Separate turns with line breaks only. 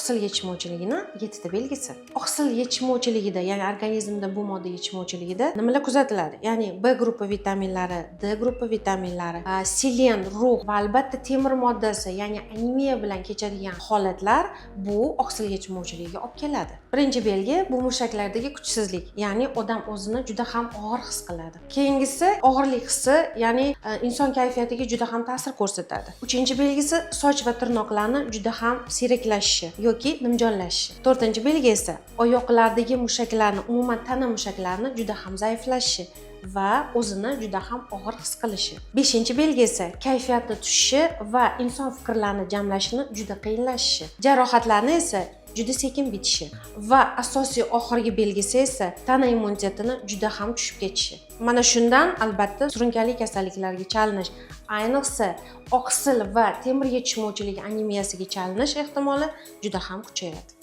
Oqsil yetishmovchiligini yettita belgisi. Oqsil yetishmovchiligida, ya'ni organizmda bu modda yetishmovchiligida nimalar kuzatiladi? Ya'ni B gruppa vitaminlari, D gruppa vitaminlari, selen, rux va albatta temir moddasi, ya'ni anemiya bilan kechadigan holatlar bu oqsil yetishmovchiligiga olib keladi. Birinchi belgi bu mushaklardagi kuchsizlik, ya'ni odam o'zini juda ham og'ir his qiladi. Keyingisi og'irlik hissi, ya'ni inson kayfiyatiga juda ham ta'sir ko'rsatadi. Uchinchi belgisi soch va tirnoqlarni juda ham siyraklashishi yoki nimjonlashishi. To'rtinchi belgi esa oyoqlardagi mushaklarni, umuman tana mushaklarini juda ham zaiflashishi va o'zini juda ham og'ir his qilishi. Beshinchi belgi esa kayfiyatni tushishi va inson fikrlarini jamlashini juda qiyinlashishi. Jarohatlarni esa juda sekin bitishi va asosiy oxirgi belgisi esa tana immunitetini juda ham tushib ketishi. Mana shundan albatta surunkali kasalliklarga chalinish, ayniqsa oqsil va temir yetishmovchiligi anemiyasiga chalinish ehtimoli juda ham kuchayadi.